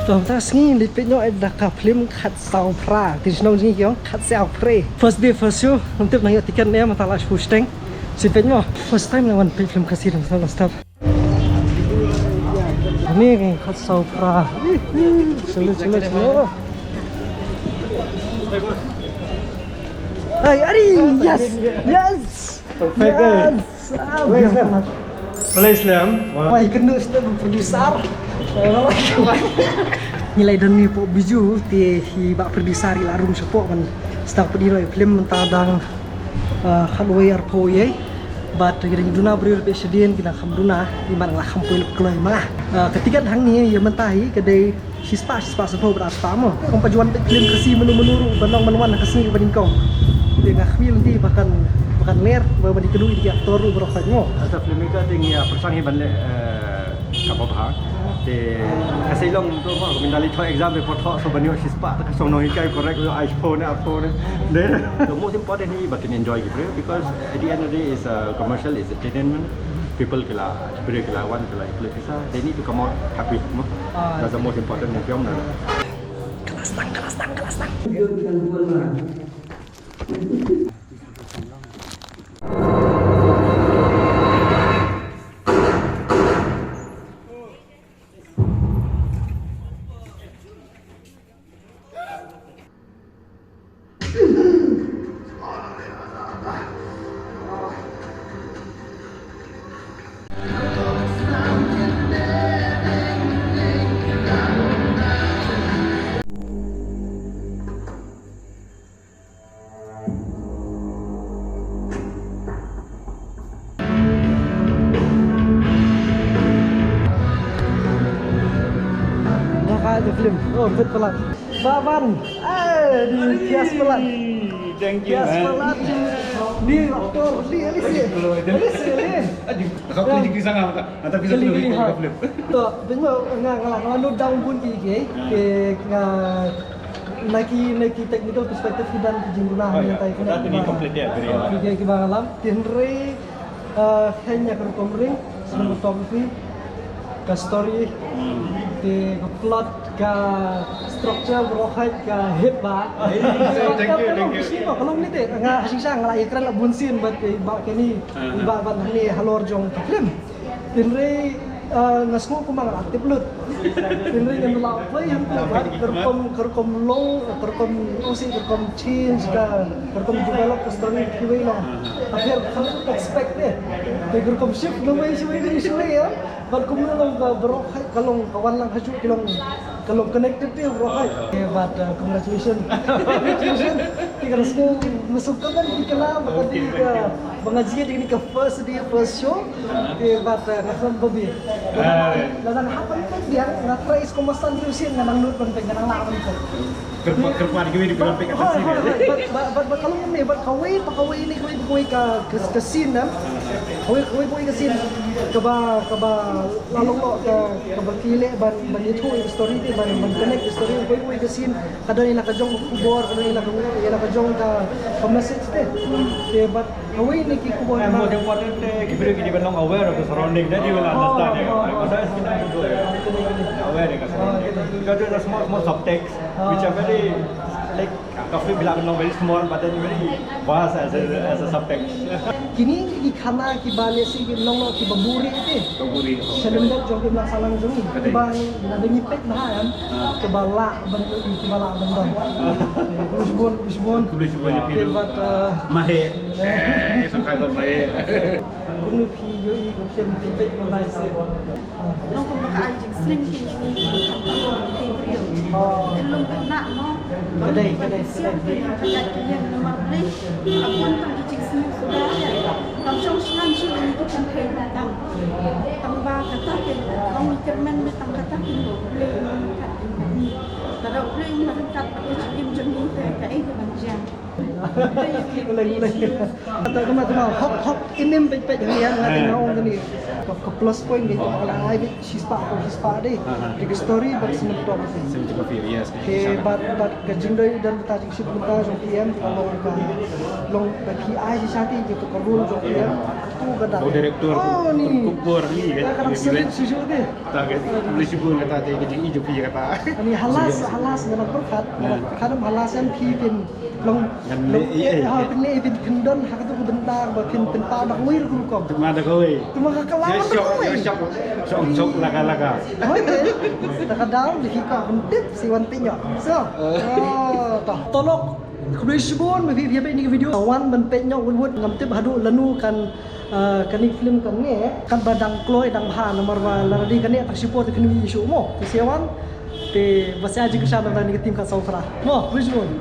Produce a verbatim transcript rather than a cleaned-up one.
To mynta sngi leit peit noh ïa ka film Khatsaw Phra. Te shnong jong ngi ki ong Khatsaw Phra. First day first show. Ngam tip nang ïoh tiket ne em, mynta la shu shteng. Shu peit noh. First time nga wan peit film Khasi dang snow stop. Ni Khatsaw Phra. Chalo chalo chalo. Hai, ari, yes, yes. Perfect, eh? Yes. Ah, Malaysia. Malaysia. Wah, kena step producer. Ngi la don ni pok biju te hi ba producer i la rung shapoh ban start pynroi film mynta dang, ah, khatwei arphew ïa. Bad ngi dang duna briew pek shadien ki dang kham duna i man la kham poi lep kloi ma. Ah, ka tiket hangne ïa mynta hi ka dei shispah, shispah sanphew bad arspah mo. Kong pa juan peit film Khasi mano mano ruh ban ong ban wan ha ka sngi ba nyngkong. Te nga khmih lynti ba kan, ba kan ler ba ban ïakynduh ïa ki actor ruh baroh khoit mo. As a filmmaker te ngi ïa pyrshang hi ban leh, eh, kaba bha. Te ka seilang to mo, ka mynta leit thoh exam paper thoh so ban ïoh shispah, te ka song nonghikai correct ïoh ai shiphew ne arphew ne. Te the most important hi ba kin enjoy ki briew, because at the end of the day is a commercial, is entertainment. People ki la, ki briew ki la wan, ki la ïoh pisa, they need to come out happy mo. Ah, that's the most important in film na. Kelas tang, kelas tang, kelas tang. Dah ka film. Oh, bet pelat. Baban. Eh, di kias pelat. Thank you, kias man. Pelat. Di aktor, di Alice. Alice, Alice. Aduh, aku jadi kisah ngam tak. Nanti bisa film. To, bingo nga nga nga no down pun ki ki. Ke nga Na ki, na ki technical perspective ki don ki jingduna. Oh, ïa, mynta ki, that we need complete, yeah, very well. Ki, ki ba nga lam, tynrai, eh, khein ïa ka rukom ring, cinematography, ka story, te ka plot, ka structure, baroh hi ka hit ba. Thank you, thank you. Ka long, ka long ni te, nga ha shisha nga la ïakren la bun sien bad, eh, ba kane, ba, ba hangne halor jong ka film. Tynrai, eh, nga sngew kumba nga la tip lut. Tynrai ngan la play hangtu bad ka rukom, ka rukom long, ka rukom, u si ka rukom change, ka, ka rukom develop ka story kiwei long. Ka pher ka expect eh. Te ka rukom shift na wei shuwei na shuwei ïa. Bad kumno long ka baroh ka long ka wan lang ha shuh ki long. Ka long connected te bro hai. Okay, but, uh, congratulations. Congratulations. Te ka sngew, nga sngewkmen ïa ka la, ba ka dei ka, ba nga jied ïa kane ka first day, first show. Te, but, uh, nga khlem ba bit. Lada nga hap ban peit biang, nga try skumba san briew sien nga nang nud ban peit, nga nang lah ban peit. Kyrpad, kyrpad ïa kiwei de ban peit ka sien. Hooid, hooid, hooid. But, but, but, but ka long ne, but kawei, pa kawei ne, kawei, kawei ka, ka, ka scene na. Kawei, kawei, kawei ka scene. Kaba, kaba La long noh ka, kaba ki leh ban, ban ïathuh ïa ka story te, ban, ban connect ïa ka story. Uwei uwei ka scene ka don ïa la ka jong ka khubor, ka don ïa la ka, ïa la ka jong ka, ka message te. Te bad kawei na ki khubor. And most important te, ki briew ki dei ban long aware of the surrounding, then you will understand it. Otherwise, you don't know. Aware of the surrounding. Because there's a small, small subtext, which are very, like, Ka film phi lah ban long very small, but then very vast as a, as a subtext. Kine ki khana kiba lehse ki long noh kiba buhrieh te. Kiba buhrieh. Sha lyndet jong ki imlang sahlang jong ngi. Kiba lada ngi peit bha em. Kiba lah ban, kiba lah ban don. Khublei shibun, khublei shibun. Khublei shibun ïa phi. Te bad, eh, Maheh. Eh, sngewbha Maheh. Kumno phi ïohi ka film phi peit online seh? Long kumba ka ai jingsneng ki ïa ngi ki khamtam ki briew. Khyllung khynnah mo. Ka dei, ka dei, ka dei. Ka dei ki ïeng namar Blei. Ka bun tang ki jingsneng suda. Kam shong shngain shuh ïa ngi ki kynthei khamtam. Tang ba kata kin ong i kyrmen me tang kata kin ba Blei ong kat kin ba ngi. Lada U Blei um la ryngkat bad ka jingim jong ngi te kaei kaban jia. Ulei, ulei. Kata kama, kama, hok, hok, im, im, peit, peit, hangne, hangne, nga teng nga ong kane. Ka, ka plus point kane, ka la ai beit shispah, ka shispah dei. Te ka story bad cinematography. Cinematography, yes. Te bad, bad ka jingdei don bynta jingshit bynta jong P M, ka long ka, long ka P I shisha te, ka role jong P M. Ka dang. Ko director, oh, ni. Ko por ni, eh. Ka dang solid shuh shuh te. Ta ka, khublei shibun kata te ka jingïohi jong phi kata. Ani halas, halas ngan pyrkhat. Ngan pyrkhat em halas em phi phin long. Ngan leh, eh, eh, ha, phin leh, phin, phin don ha katu ka bynta ba phin, phin pynpaw da kawei rukom. Tuma da kawei. Tuma ka kylla da kawei. Shok, shok, shok laka laka. Okay. Ta ka daw, da phi ka pyntip, sa wan peit noh. So. Oh, ta. Tolok. Khublei shibun ba phi, phi ïa peit ïa kane ka video. Wan ban peit noh wut wut, ngam tip haduh lano kan, eh, kane ka film kan neh, katba dang kloi dang bha namar ba lada dei kan neh tang shipor te kan ym ïohi shuh mo. Te sa wan te ba sa jingkyrshan na kane ka team ka Soundfra. Mo, khublei shibun.